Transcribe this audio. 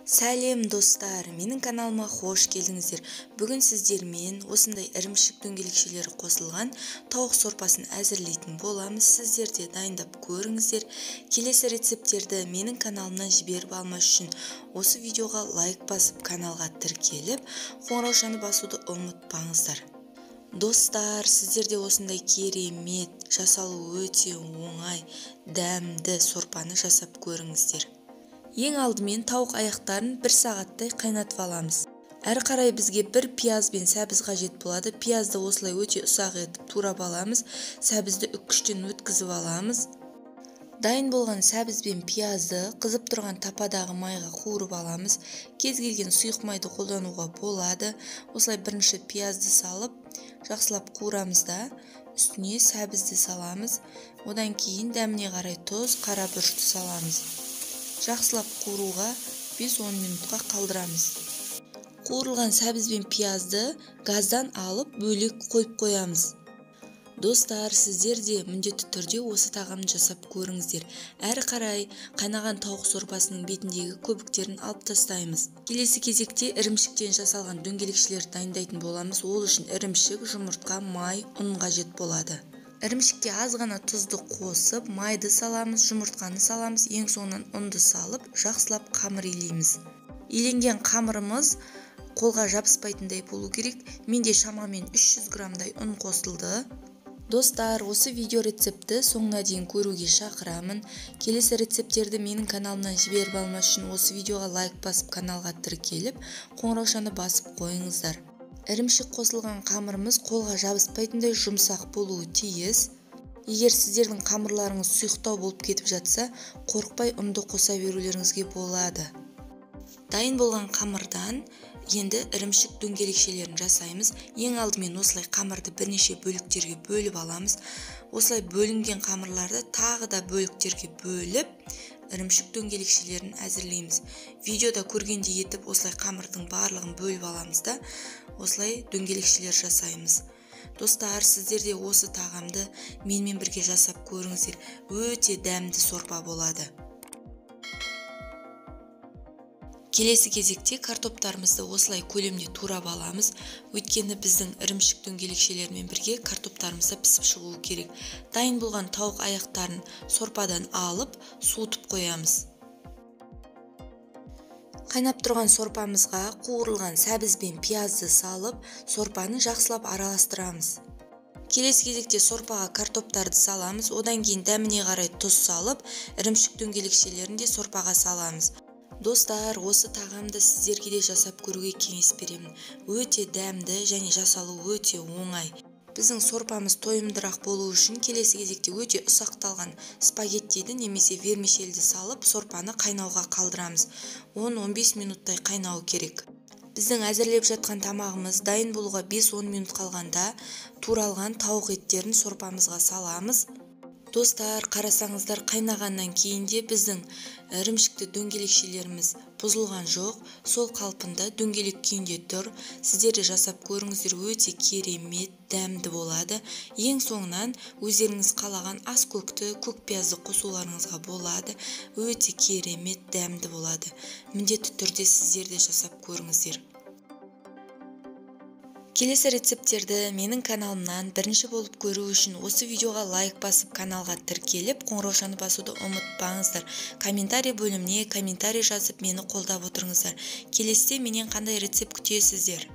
Сәлем достар, менің каналыма хош келдіңіздер. Бүгін сіздермен осындай ірімшік дөңгелекшелері қосылған тауық сорпасын әзірлейтін боламыз. Сіздер де дайындап көріңіздер. Келесі рецепттерді менің каналымнан жіберіп алмас үшін осы видеоға лайк басып, каналға тіркеліп, қоңыраушаны басуды ұмытпаңыздар. Достар, сіздер де осындай керемет, жасалуы өте оңай, дәмді сорпаны жасап көріңіздер. Ең алдымен тауық аяқтарын бір сағаттай қайнатып аламыз. Әрі қарай бізге бір пияз бен сәбіз қажет болады. Пиязды осылай өте ұсақ етіп турап аламыз. Сәбізді үккіштен өткізіп аламыз. Дайын болған сәбіз бен пиязды қызып тұрған тападағы майға қуырып аламыз. Кез келген сұйық майды қолдануға болады. Осылай бірінші пиязды салып, жақсылап қуырамыз да, үстіне сәбізді саламыз. Одан кейін дәміне қарай тұз, қара бұрышты саламыз. Жақсылап қуыруға 5-10 минутқа қалдырамыз. Қуырылған сәбіз бен пиязды газдан алып бөлек қойып қоямыз. Достар, сіздер де міндетті түрде осы тағамды жасап көріңіздер. Әрі қарай қайнаған тауық сорпасының бетіндегі көбіктерін алып тастаймыз. Келесі кезекте ірімшіктен жасалған дөңгелекшелерді дайындайтын боламыз. Ол үшін ірімшік, жұмыртқа, май, ұн қажет болады. Ірімшікке аз ғана тұзды қосып, майды саламыз, жұмыртқаны саламыз, ең соңынан ұнды салып, жақсылап қамыр илейміз. Иленген қамырымыз қолға жабыспайтындай болу керек. Менде шамамен 300 граммдай ұн қосылды. Достар, осы видео рецептті соңына дейін көруге шақырамын. Келесі рецепттерді менің каналымнан жіберіп алмас үшін осы видеоға лайк басып, каналға тіркеліп, қоңыраушаны басып қойыңыздар. Ірімшік қосылған қамырымыз қолға жабыспайтындай жұмсақ болуы тиіс. Егер сіздердің қамырларыңыз сұйықтау болып кетіп жатса, қорықпай ұнды қоса берулеріңізге болады. Дайын болған қамырдан енді ірімшік дөңгелекшелерін жасаймыз. Ең алдымен осылай қамырды бірнеше бөліктерге бөліп аламыз. Осылай бөлінген қамырларды тағы да бөліктерге бөліп, ірімшік дөңгелекшелерін әзірлейміз. Видеода көргендей етіп осылай қамырдың барлығын бөліп аламыз да, осылай дөңгелекшелер жасаймыз. Достар, сіздер де осы тағамды менімен бірге жасап көріңіздер. Өте дәмді сорпа болады. Келесі кезекте картоптарымызды осылай көлемде турап аламыз. Өйткені біздің ірімшік дөңгелекшелермен бірге картоптарымыз да пісіп шығуы керек. Дайын болған тауық аяқтарын сорпадан алып, суытып қоямыз. Қайнап тұрған сорпамызға қуырылған сәбіз бен пиязды салып, сорпаны жақсылап араластырамыз. Келесі кезекте сорпаға картоптарды саламыз. Одан кейін дәміне қарай тұз салып, ірімшік дөңгелекшелерін де сорпаға саламыз. Достар, осы тағамды сіздерге де жасап көруге кеңес беремін. Өте дәмді және жасалуы өте оңай. Біздің сорпамыз тойымдырақ болу үшін келесі кезекте өте ұсақталған спагеттиді немесе вермишельді салып, сорпаны қайнауға қалдырамыз. 10-15 минуттай қайнауы керек. Біздің әзірлеп жатқан тамағымыз дайын болуға 5-10 минут қалғанда туралған тауық еттерін сорпамызға саламыз. Достар, қарасаңыздар, қайнағаннан кейін де біздің ірімшікті дөңгелекшелеріміз бұзылған жоқ, сол қалпында дөңгелек күйінде тұр. Сіздер де жасап көріңіздер, өте керемет дәмді болады. Ең соңынан өздеріңіз қалаған ас көкті, көк пиязды қосуларыңызға болады. Өте керемет дәмді болады. Міндетті түрде сіздер де жасап көріңіздер. Келесі рецепттерді менің каналымнан бірінші болып көру үшін осы видеоға лайк басып, каналға тіркеліп, қоңыраушаны басуды ұмытпаңыздар. Комментарий бөліміне комментарий жазып, мені қолдап отырыңыздар. Келесіде менен қандай рецепт күтесіздер?